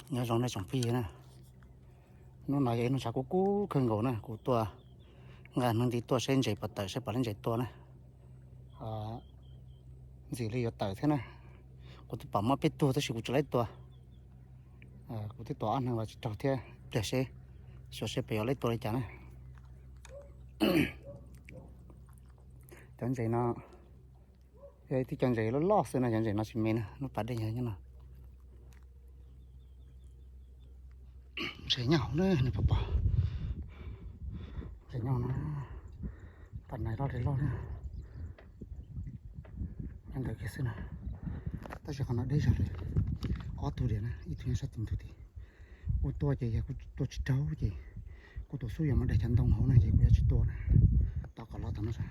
Nyob zoo nej tsoom phooj ywg na, hnub no yog ib hnub tshav kub kub kawg nkaus na, kuv tuaj nqa hneev nti tuaj saib ntses puas tawm, saib puas laib ntses tua na. Ntxim li yuav tawm thiab na. Kuv twb pom muaj peb tug tab sis kuv tsis laib tua. Kuv twb tua ob hneev los tsis raug thiab, pliag seb, xyuas seb pem yuav laib tua li cas na. Cov ntses no yog ib tib cov ntses loj loj xwb no, cov ntses no tsis me na, lub pas dej yog nyob no. Ntses nyob hauv na, nej puas pom? Ntses nyob no, pas nais loj li loj na. Nyob ntawd kiag xwb na, tab sis qhov no deb zog li. Ob tug diam na, ib tug nyob sab tim ntug tid. Kuv tua ces yog kuv tua tsis raug ces kuv tus xub yuav mus daig cov ntoo hauv na ces kuv yuav tsis tua na. Tos kom los tom no sav.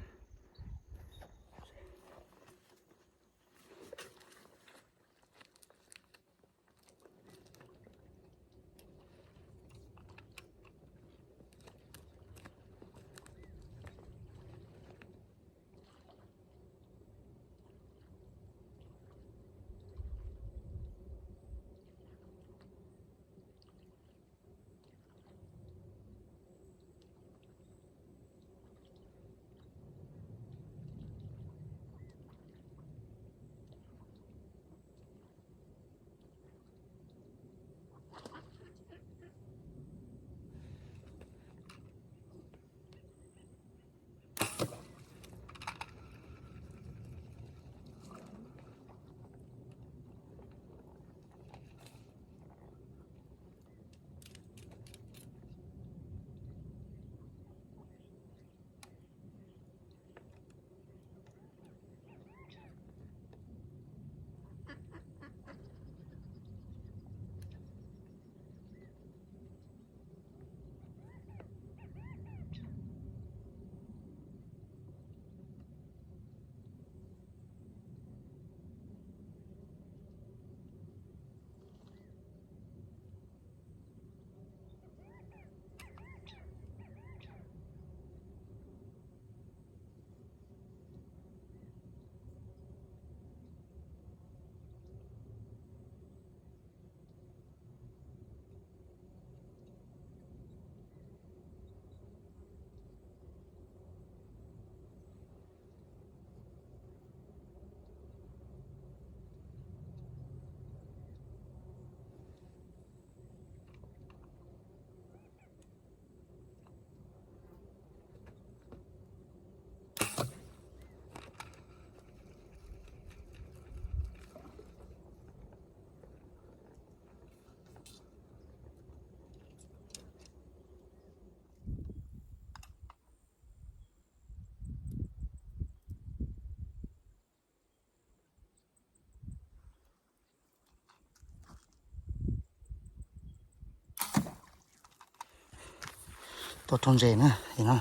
Tua raug ntses na, no,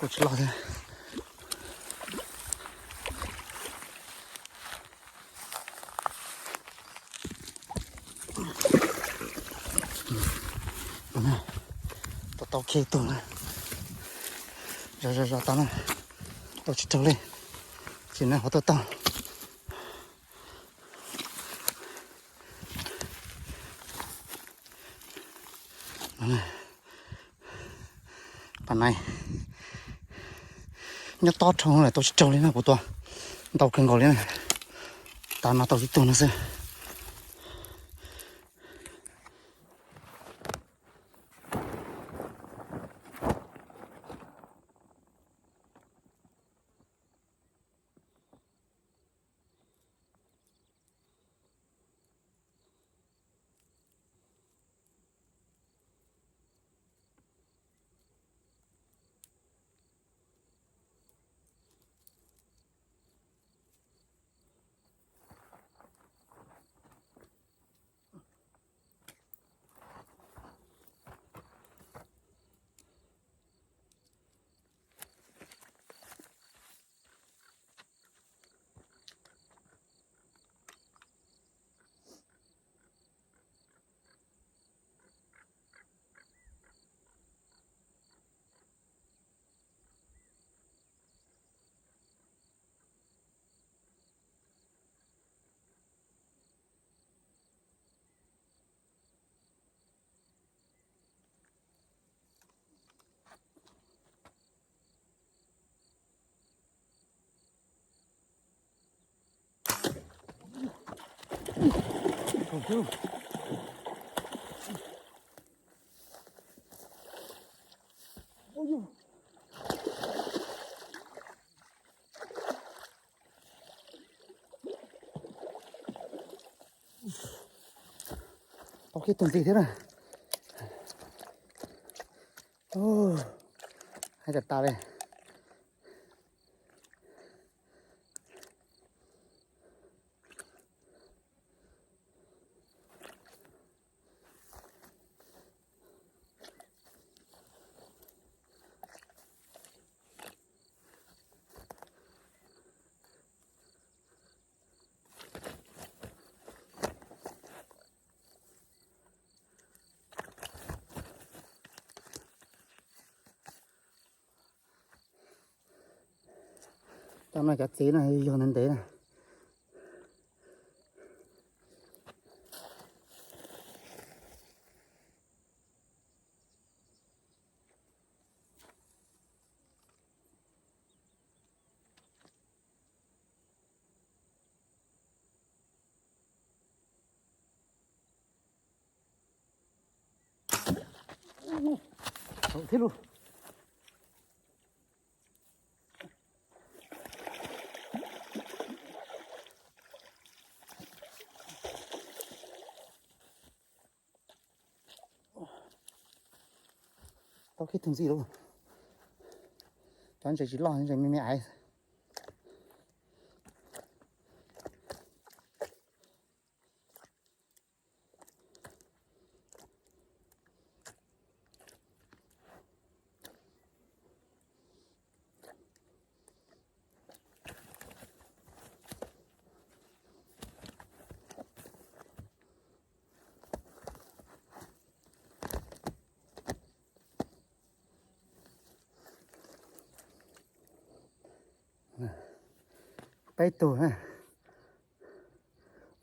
kuj tsis loj thiab. Tau tau kiag ib tug na. Zov zov zov tau na. Tua tsis raug li. Tsis na, ho tuaj tau. Pas nais nyob tob dhau lawm, tua tsis raug li na, kuv tua ntau kawg nkaus li na. Tav no tau tib tug no xwb. Ua, tau kiag tus ntxiv thiab na. Ua, hais tas tas li. Cov no cov txiv no yog ntev ntev na. Thiab lus. Tau kiag tus ntxiv lawm. Cov ntses tsis loj, ntses me me aiv. Peb tug na.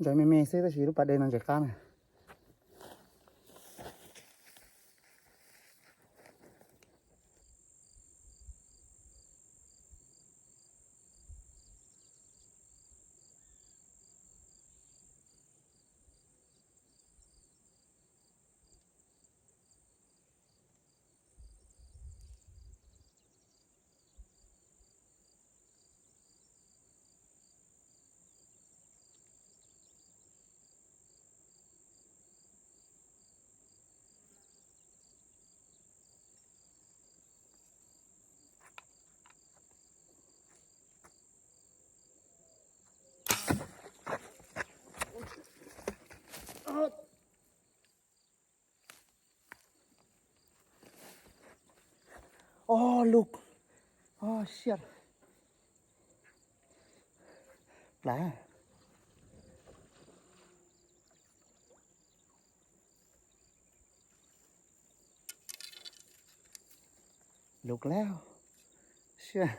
Ntses me me xwb tab sis lub pas dej no ntses qab na. Oh, lus. Oh, shit. Plav. Lus lawm. Shit.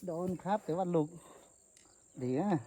Đ-, đ-, khab tawm vaj lus. Đĩa.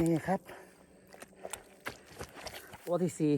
Ni khab. ตัวที่สี่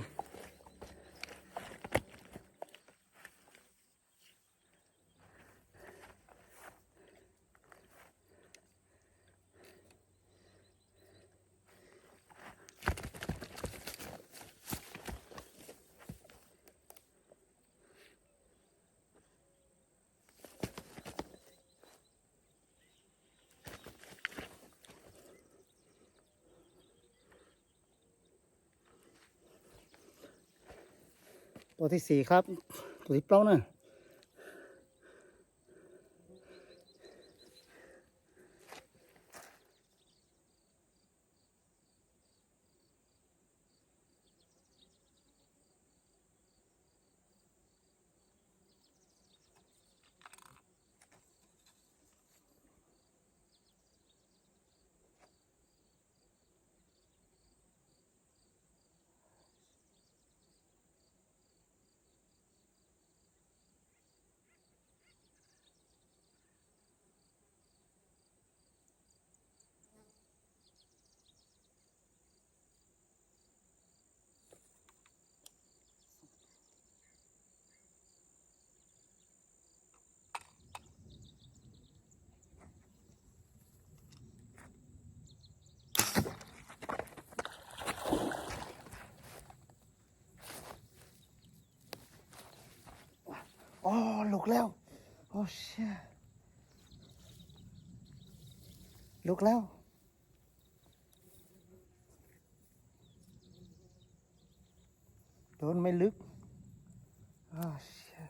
ตัวที่สี่ครับ ตัวที่เก้านะ อ๋อ หลุดแล้ว โอ้ เชี่ย หลุดแล้ว โดนไม่ลึก อ้าว เชี่ย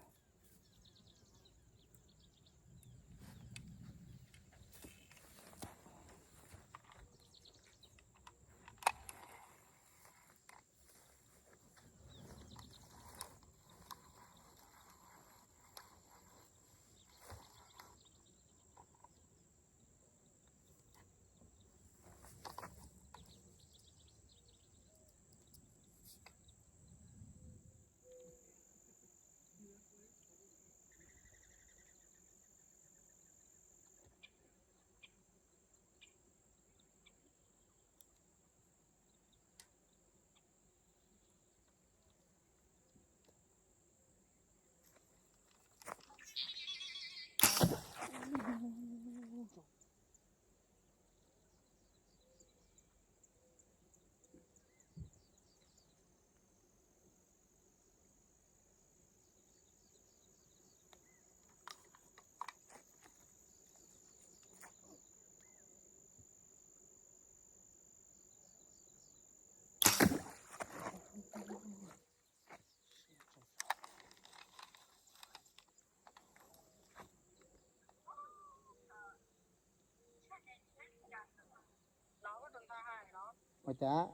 Ua cas?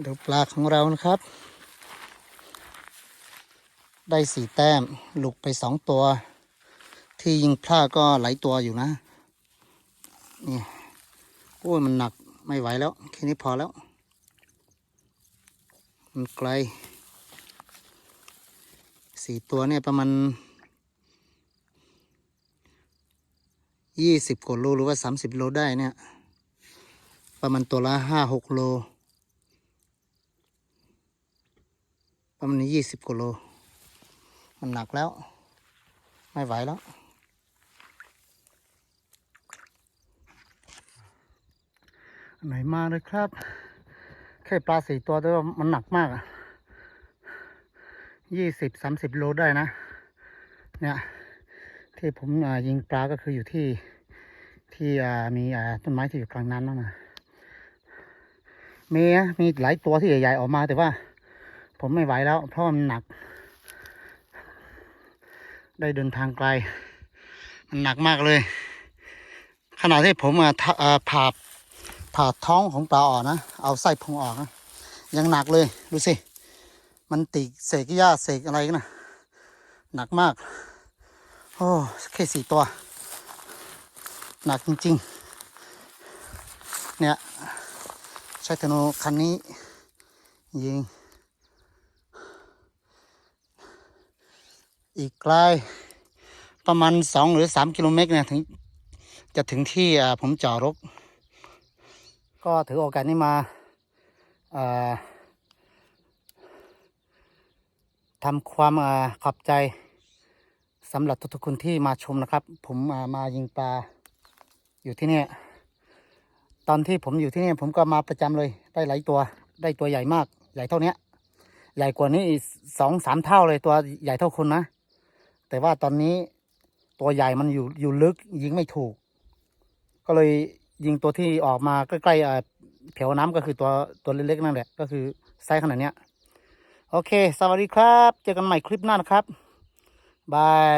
Tus plasของเรานะครับ ได้สี่แต้ม หลุดไปสองตัว ที่ยิงพลาดก็หลายตัวอยู่นะ นี่ โอ้ย มันหนัก ไม่ไหวแล้ว แค่นี้พอแล้ว มันไกล สี่ตัวเนี่ยประมาณ ยี่สิบกว่าโลหรือว่าสามสิบโลได้เนี่ย ประมาณตัวละห้าหกโล ประมาณยี่สิบกว่าโล มันหนักแล้ว ไม่ไหวแล้ว เหนื่อยมากเลยครับ แค่ปลาสี่ตัวแต่ว่ามันหนักมากอะ ยี่สิบสามสิบโลได้นะ เนี่ย ที่ผมอ่ายิงปลาก็คืออยู่ที่ ที่อ่ามีอ่าต้นไม้ที่อยู่กลางน้ำนั่นนะ มีนะ มีหลายตัวที่ใหญ่ๆออกมา แต่ว่าผมไม่ไหวแล้ว เพราะว่ามันหนัก ได้เดินทางไกล มันหนักมากเลย ขณะที่ผมอ่ะทะอ่าผ่าผ่าท้องของปลาออกนะ เอาไส้พุงออกนะ ยังหนักเลย ดูสิ มันติดเศษหญ้าเศษอะไรนะ หนักมาก โอ้ แค่สี่ตัว หนักจริงๆ เนี่ย ใช้ธนูคันนี้ยิง อีกไกลประมาณสองหรือสามกิโลเมตรเนี่ยถึงจะถึงที่อ่าผมจอดรถ ก็ถือโอกาสนี้มาเอ่อทำความเอ่อขอบใจสำหรับทุกๆคนที่มาชมนะครับ ผมอ่ามายิงปลาอยู่ที่เนี่ย ตอนที่ผมอยู่ที่เนี่ยผมก็มาประจำเลย ได้หลายตัว ได้ตัวใหญ่มาก ใหญ่เท่าเนี้ย ใหญ่กว่านี้อีกสองสามเท่าเลย ตัวใหญ่เท่าคนนะ แต่ว่าตอนนี้ตัวใหญ่มันอยู่อยู่ลึก ยิงไม่ถูก ก็เลยยิงตัวที่ออกมาใกล้ๆเอ่อแถวน้ำ ก็คือตัวตัวเล็กๆนั่นแหละ ก็คือไซส์ขนาดเนี้ย โอเค สวัสดีครับ เจอกันใหม่คลิปหน้านะครับ บาย